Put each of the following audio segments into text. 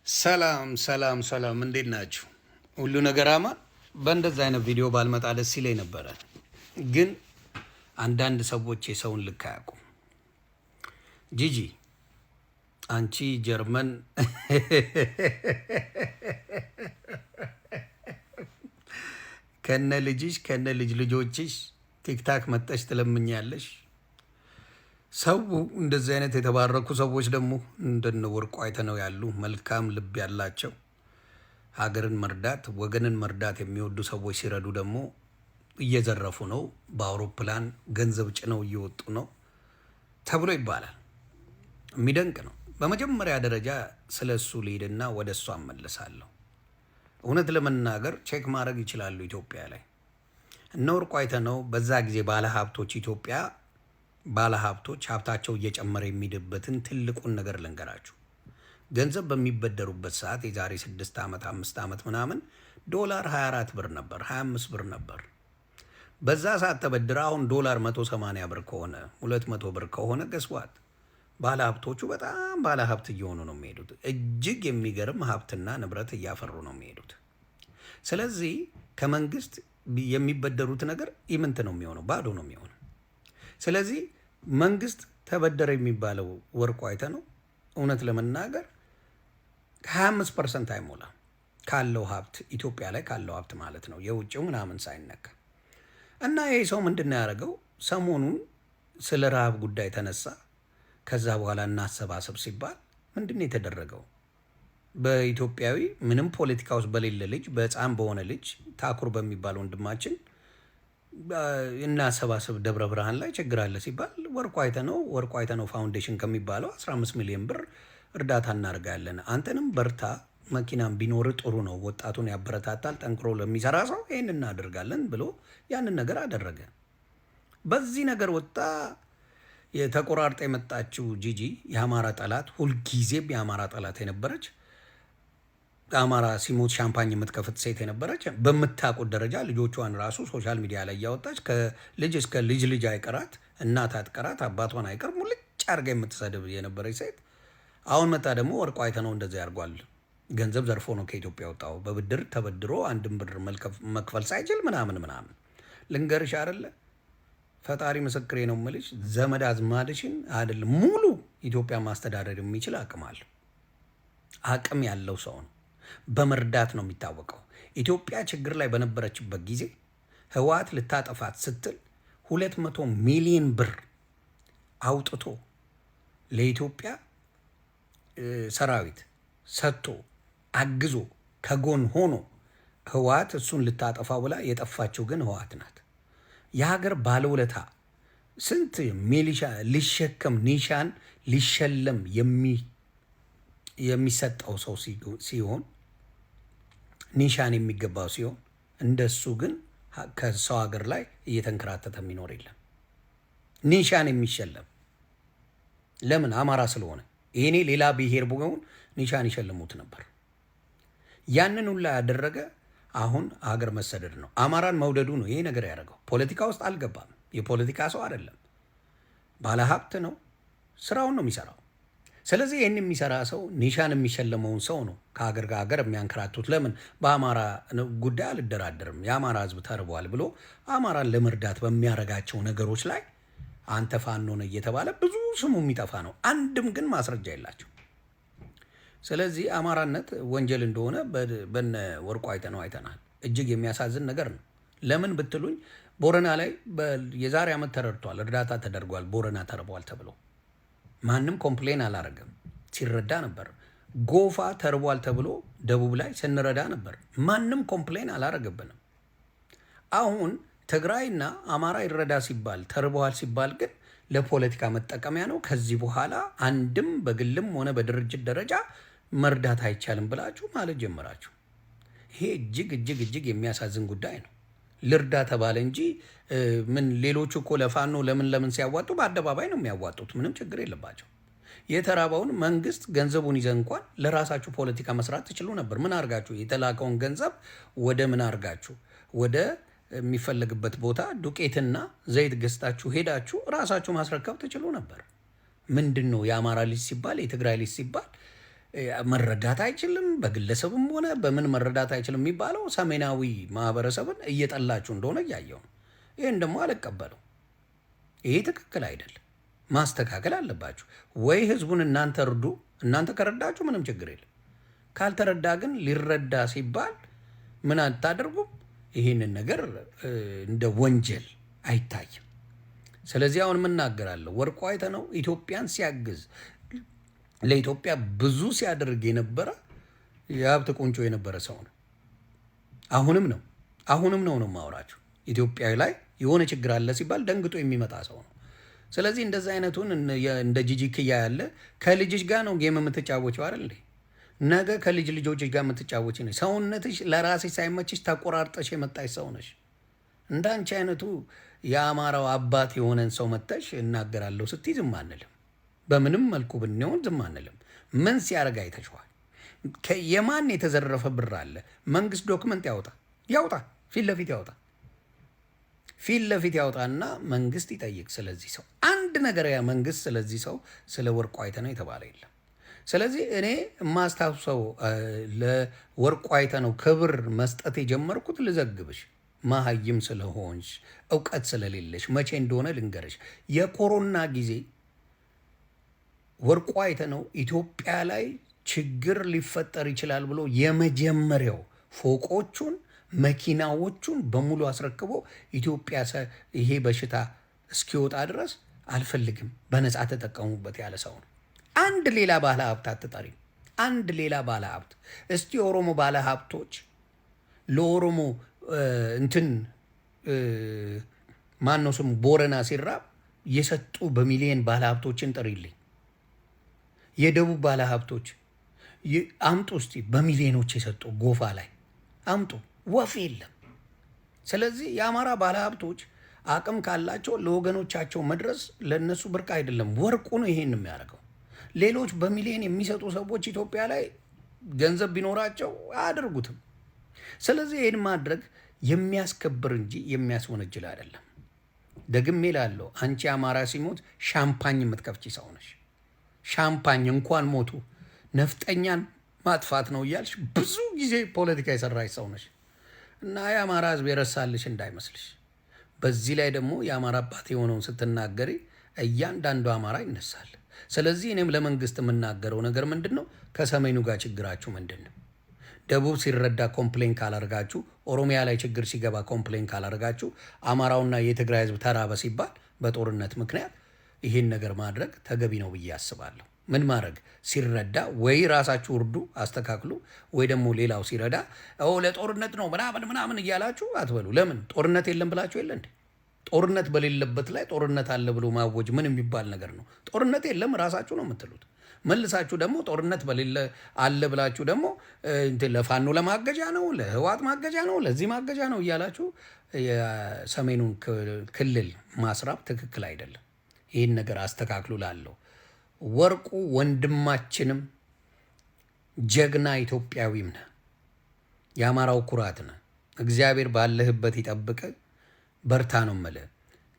ሰላም ሰላም ሰላም፣ እንዴት ናችሁ? ሁሉ ነገር አማን። በእንደዚህ አይነት ቪዲዮ ባልመጣ ደስ ይለኝ ነበረ፣ ግን አንዳንድ ሰዎች የሰውን ልክ አያውቁም። ጂጂ አንቺ ጀርመን ከነ ልጅሽ ከነ ልጅ ልጆችሽ ቲክታክ መጠሽ ትለምኛለሽ። ሰው እንደዚህ አይነት የተባረኩ ሰዎች ደግሞ እንደነ ወርቁ አይተነው ያሉ መልካም ልብ ያላቸው ሀገርን መርዳት ወገንን መርዳት የሚወዱ ሰዎች ሲረዱ ደግሞ እየዘረፉ ነው፣ በአውሮፕላን ገንዘብ ጭነው እየወጡ ነው ተብሎ ይባላል። የሚደንቅ ነው። በመጀመሪያ ደረጃ ስለ እሱ ልሂድና ወደ እሱ አመልሳለሁ። እውነት ለመናገር check ማድረግ ይችላሉ። ኢትዮጵያ ላይ እነ ወርቁ አይተነው በዛ ጊዜ ባለሀብቶች ኢትዮጵያ ባለሀብቶች ሀብታቸው እየጨመረ የሚሄድበትን ትልቁን ነገር ልንገራችሁ። ገንዘብ በሚበደሩበት ሰዓት የዛሬ 6 ዓመት 5 ዓመት ምናምን ዶላር 24 ብር ነበር፣ 25 ብር ነበር። በዛ ሰዓት ተበድረ አሁን ዶላር 180 ብር ከሆነ፣ 200 ብር ከሆነ guess what፣ ባለሀብቶቹ በጣም ባለሀብት እየሆኑ ነው የሚሄዱት። እጅግ የሚገርም ሀብትና ንብረት እያፈሩ ነው የሚሄዱት። ስለዚህ ከመንግስት የሚበደሩት ነገር ኢምንት ነው የሚሆነው፣ ባዶ ነው የሚሆነው። ስለዚህ መንግስት ተበደረ የሚባለው ወርቁ አይተ ነው እውነት ለመናገር 25% አይሞላም ካለው ሀብት፣ ኢትዮጵያ ላይ ካለው ሀብት ማለት ነው፣ የውጭው ምናምን ሳይነካ። እና ይህ ሰው ምንድን ነው ያደረገው? ሰሞኑን ስለ ረሃብ ጉዳይ ተነሳ። ከዛ በኋላ እናሰባሰብ ሲባል ምንድን ነው የተደረገው? በኢትዮጵያዊ ምንም ፖለቲካ ውስጥ በሌለ ልጅ፣ በሕፃን በሆነ ልጅ፣ ታኩር በሚባል ወንድማችን እናሰባስብ፣ ደብረ ብርሃን ላይ ችግር አለ ሲባል ወርቁ አይተነው ፋውንዴሽን ከሚባለው 15 ሚሊዮን ብር እርዳታ እናደርጋለን። አንተንም በርታ፣ መኪናም ቢኖር ጥሩ ነው፣ ወጣቱን ያበረታታል፣ ጠንክሮ ለሚሰራ ሰው ይህን እናደርጋለን ብሎ ያንን ነገር አደረገ። በዚህ ነገር ወጣ የተቆራርጠ የመጣችው ጂጂ የአማራ ጠላት፣ ሁልጊዜም የአማራ ጠላት የነበረች፣ አማራ ሲሞት ሻምፓኝ የምትከፍት ሴት የነበረች፣ በምታውቁት ደረጃ ልጆቿን ራሱ social media ላይ እያወጣች ከልጅ እስከ ልጅ ልጅ አይቀራት፣ እናት አትቀራት፣ አባቷን አይቀር ሙልጭ አድርጋ የምትሰድብ የነበረች ሴት አሁን መጣ ደግሞ ወርቁ አይተነው እንደዚህ ያርጓል። ገንዘብ ዘርፎ ነው ከኢትዮጵያ ወጣው፣ በብድር ተበድሮ አንድም ብር መክፈል ሳይችል ምናምን ምናምን። ልንገርሽ አይደለ፣ ፈጣሪ ምስክሬ ነው የምልሽ፣ ዘመድ አዝማድሽን አይደለም ሙሉ ኢትዮጵያ ማስተዳደር የሚችል አቅም አለው። አቅም ያለው ሰው ነው። በመርዳት ነው የሚታወቀው። ኢትዮጵያ ችግር ላይ በነበረችበት ጊዜ ህወሓት ልታጠፋት ስትል 200 ሚሊዮን ብር አውጥቶ ለኢትዮጵያ ሰራዊት ሰጥቶ አግዞ ከጎን ሆኖ ህወሓት እሱን ልታጠፋው ብላ የጠፋችው ግን ህወሓት ናት። የሀገር ባለውለታ ስንት ሚሊሻ ሊሸከም ኒሻን ሊሸለም የሚሰጠው ሰው ሲሆን፣ ኒሻን የሚገባው ሲሆን፣ እንደሱ ግን ከሰው ሀገር ላይ እየተንከራተተ የሚኖር የለም። ኒሻን የሚሸለም ለምን? አማራ ስለሆነ። ይሄኔ ሌላ ብሔር ቢሆን ኒሻን ይሸልሙት ነበር። ያንን ሁላ ያደረገ አሁን ሀገር መሰደድ ነው። አማራን መውደዱ ነው ይሄ ነገር ያደረገው። ፖለቲካ ውስጥ አልገባም። የፖለቲካ ሰው አይደለም። ባለሀብት ነው። ስራውን ነው የሚሰራው። ስለዚህ ይህን የሚሰራ ሰው፣ ኒሻን የሚሸለመውን ሰው ነው ከሀገር ከሀገር የሚያንከራቱት። ለምን? በአማራ ጉዳይ አልደራደርም፣ የአማራ ሕዝብ ተርቧል ብሎ አማራን ለመርዳት በሚያደርጋቸው ነገሮች ላይ አንተ ፋኖ ነህ እየተባለ ብዙ ስሙ የሚጠፋ ነው። አንድም ግን ማስረጃ የላቸው። ስለዚህ አማራነት ወንጀል እንደሆነ በነ ወርቁ አይተነው አይተናል። እጅግ የሚያሳዝን ነገር ነው። ለምን ብትሉኝ ቦረና ላይ የዛሬ ዓመት ተረድቷል፣ እርዳታ ተደርጓል፣ ቦረና ተርቧል ተብሎ ማንም complain አላረገም፣ ሲረዳ ነበር። ጎፋ ተርቧል ተብሎ ደቡብ ላይ ስንረዳ ነበር፣ ማንም complain አላረገብንም። አሁን ትግራይና አማራ ይረዳ ሲባል፣ ተርበዋል ሲባል ግን ለፖለቲካ መጠቀሚያ ነው። ከዚህ በኋላ አንድም በግልም ሆነ በድርጅት ደረጃ መርዳት አይቻልም ብላችሁ ማለት ጀመራችሁ። ይሄ እጅግ እጅግ እጅግ የሚያሳዝን ጉዳይ ነው። ልርዳ ተባለ እንጂ ምን፣ ሌሎቹ እኮ ለፋኖ ለምን ለምን ሲያዋጡ በአደባባይ ነው የሚያዋጡት። ምንም ችግር የለባቸው። የተራበውን መንግስት ገንዘቡን ይዘን እንኳን ለራሳችሁ ፖለቲካ መስራት ትችሉ ነበር። ምን አርጋችሁ የተላከውን ገንዘብ ወደ ምን አርጋችሁ ወደ የሚፈለግበት ቦታ ዱቄትና ዘይት ገዝታችሁ ሄዳችሁ ራሳችሁ ማስረከብ ትችሉ ነበር። ምንድን ነው የአማራ ልጅ ሲባል የትግራይ ልጅ ሲባል መረዳት አይችልም፣ በግለሰብም ሆነ በምን መረዳት አይችልም የሚባለው ሰሜናዊ ማህበረሰብን እየጠላችሁ እንደሆነ እያየው ነው። ይህን ደግሞ አልቀበለው። ይሄ ትክክል አይደለም። ማስተካከል አለባችሁ። ወይ ህዝቡን እናንተ እርዱ። እናንተ ከረዳችሁ ምንም ችግር የለም። ካልተረዳ ግን ሊረዳ ሲባል ምን አታደርጉም? ይህንን ነገር እንደ ወንጀል አይታይም። ስለዚህ አሁን የምናገራለሁ፣ ወርቁ አይተነው ኢትዮጵያን ሲያግዝ፣ ለኢትዮጵያ ብዙ ሲያደርግ የነበረ፣ የሀብት ቁንጮ የነበረ ሰው ነው። አሁንም ነው፣ አሁንም ነው ነው የማወራችሁ። ኢትዮጵያ ላይ የሆነ ችግር አለ ሲባል ደንግጦ የሚመጣ ሰው ነው። ስለዚህ እንደዚህ አይነቱን እንደ ጂጂ ኪያ ያለ ከልጅሽ ጋር ነው game የምትጫወችው አይደል እንዴ? ነገ ከልጅ ልጆችሽ ጋር የምትጫወች ነሽ። ሰውነትሽ ለራስሽ ሳይመችሽ ተቆራርጠሽ የመጣሽ ሰው ነሽ። እንዳንቺ አይነቱ የአማራው አባት የሆነን ሰው መተሽ እናገራለሁ ስትይ ዝም አንልም። በምንም መልኩ ብንሆን ዝም አንልም። ምን ሲያደርግ አይተሽዋል? የማን የተዘረፈ ብር አለ? መንግስት document ያውጣ፣ ያውጣ፣ ፊት ለፊት ያውጣ፣ ፊት ለፊት ያውጣና መንግስት ይጠይቅ ስለዚህ ሰው። አንድ ነገር ያ መንግስት ስለዚህ ሰው፣ ስለ ወርቁ አይተነው የተባለ የለም። ስለዚህ እኔ የማስታውሰው ለወርቁ አይተነው ክብር መስጠት የጀመርኩት፣ ልዘግብሽ፣ መሀይም ስለሆንሽ፣ እውቀት ስለሌለሽ፣ መቼ እንደሆነ ልንገርሽ። የኮሮና ጊዜ ወርቁ አይተነው ኢትዮጵያ ላይ ችግር ሊፈጠር ይችላል ብሎ የመጀመሪያው ፎቆቹን፣ መኪናዎቹን በሙሉ አስረክቦ ኢትዮጵያ ይሄ በሽታ እስኪወጣ ድረስ አልፈልግም፣ በነፃ ተጠቀሙበት ያለ ሰው ነው። አንድ ሌላ ባለ ሀብት አትጠሪም። አንድ ሌላ ባለ ሀብት፣ እስቲ የኦሮሞ ባለ ሀብቶች ለኦሮሞ እንትን ማን ነው ስሙ፣ ቦረና ሲራብ የሰጡ በሚሊየን ባለ ሀብቶችን ጥሪልኝ። የደቡብ ባለ ሀብቶች አምጡ እስቲ፣ በሚሊዮኖች የሰጡ ጎፋ ላይ አምጡ። ወፍ የለም። ስለዚህ የአማራ ባለ ሀብቶች አቅም ካላቸው ለወገኖቻቸው መድረስ ለእነሱ ብርቅ አይደለም። ወርቁ ነው ይሄን የሚያደርገው። ሌሎች በሚሊዮን የሚሰጡ ሰዎች ኢትዮጵያ ላይ ገንዘብ ቢኖራቸው አያደርጉትም። ስለዚህ ይህን ማድረግ የሚያስከብር እንጂ የሚያስወነጅል አይደለም። ደግሜ እላለሁ፣ አንቺ አማራ ሲሞት ሻምፓኝ የምትከፍቺ ሰው ነሽ። ሻምፓኝ፣ እንኳን ሞቱ ነፍጠኛን ማጥፋት ነው እያልሽ ብዙ ጊዜ ፖለቲካ የሰራሽ ሰው ነሽ እና የአማራ ሕዝብ የረሳልሽ እንዳይመስልሽ። በዚህ ላይ ደግሞ የአማራ አባት የሆነውን ስትናገሪ እያንዳንዱ አማራ ይነሳል። ስለዚህ እኔም ለመንግስት የምናገረው ነገር ምንድን ነው? ከሰሜኑ ጋር ችግራችሁ ምንድን ነው? ደቡብ ሲረዳ complain ካላርጋችሁ፣ ኦሮሚያ ላይ ችግር ሲገባ complain ካላርጋችሁ፣ አማራውና የትግራይ ህዝብ ተራበ ሲባል በጦርነት ምክንያት ይሄን ነገር ማድረግ ተገቢ ነው ብዬ አስባለሁ። ምን ማድረግ፣ ሲረዳ ወይ ራሳችሁ እርዱ፣ አስተካክሉ፣ ወይ ደግሞ ሌላው ሲረዳ ለጦርነት ነው ምናምን ምናምን እያላችሁ አትበሉ። ለምን ጦርነት የለም ብላችሁ የለ እንዴ? ጦርነት በሌለበት ላይ ጦርነት አለ ብሎ ማወጅ ምን የሚባል ነገር ነው? ጦርነት የለም ራሳችሁ ነው የምትሉት። መልሳችሁ ደግሞ ጦርነት በሌለ አለ ብላችሁ ደግሞ ለፋኖ ለማገጃ ነው፣ ለህወሓት ማገጃ ነው፣ ለዚህ ማገጃ ነው እያላችሁ የሰሜኑን ክልል ማስራብ ትክክል አይደለም። ይህን ነገር አስተካክሉ ላለው ወርቁ ወንድማችንም ጀግና ኢትዮጵያዊም ነህ፣ የአማራው ኩራት ነህ። እግዚአብሔር ባለህበት ይጠብቅ። በርታ ነው የምልህ።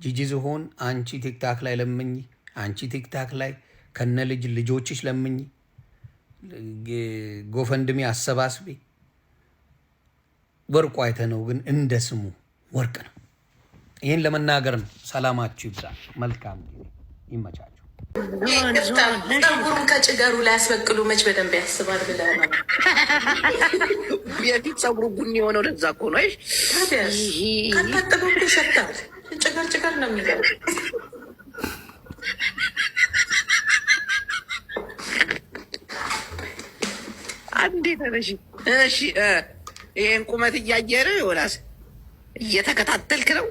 ጂጂ ዝሆን፣ አንቺ TikTok ላይ ለምኝ፣ አንቺ TikTok ላይ ከነ ልጅ ልጆችሽ ለምኝ፣ GoFundMe አሰባስቢ። ወርቁ አይተነው ግን እንደ ስሙ ወርቅ ነው። ይህን ለመናገር ነው። ሰላማችሁ ይብዛ። መልካም ጊዜ፣ ይመቻችሁ። ፀጉሩን ከጭገሩ ላይ ያስበቅሉ መች በደንብ ያስባል ብለህ ነው። የፊት ፀጉሩ ቡኒ የሆነው ለዛ እኮ ነው። ታዲያስ ካልታጠበ እኮ ይሸታል። ጭገር ጭገር ነው የሚለው። አንዴ ተነሺ። እሺ፣ ይሄን ቁመት እያየህ ነው ዮናስ፣ እየተከታተልክ ነው።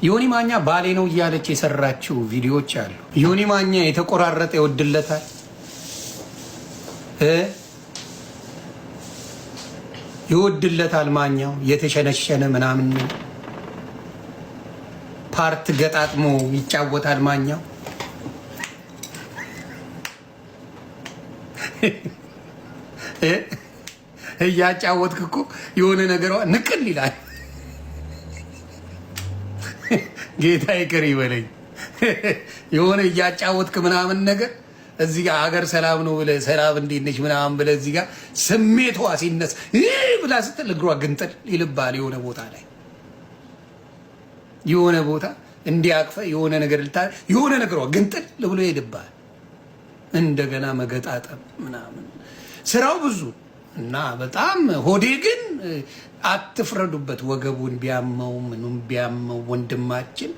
ዮኒ ማኛ ባሌ ነው እያለች የሰራችው ቪዲዮዎች አሉ። ዮኒ ማኛ የተቆራረጠ ይወድለታል እ ይወድለታል። ማኛው የተሸነሸነ ምናምን part ገጣጥሞ ይጫወታል። ማኛው እያጫወትክ እኮ የሆነ ነገሯ ንቅል ይላል። ጌታ ይቅር ይበለኝ። የሆነ እያጫወትክ ምናምን ነገር እዚህ ጋር ሀገር ሰላም ነው ብለህ፣ ሰላም እንዴት ነች ምናምን ብለህ፣ እዚህ ጋር ስሜቷ ሲነሳ ብላ ስትል እግሯ ግንጥል ይልባል። የሆነ ቦታ ላይ የሆነ ቦታ እንዲያቅፈ የሆነ ነገር ልታ የሆነ ነገሯ ግንጥል ብሎ ይልባል። እንደገና መገጣጠም ምናምን ስራው ብዙ እና በጣም ሆዴ ግን አትፍረዱበት። ወገቡን ቢያመው ምኑም ቢያመው ወንድማችን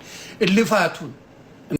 ልፋቱን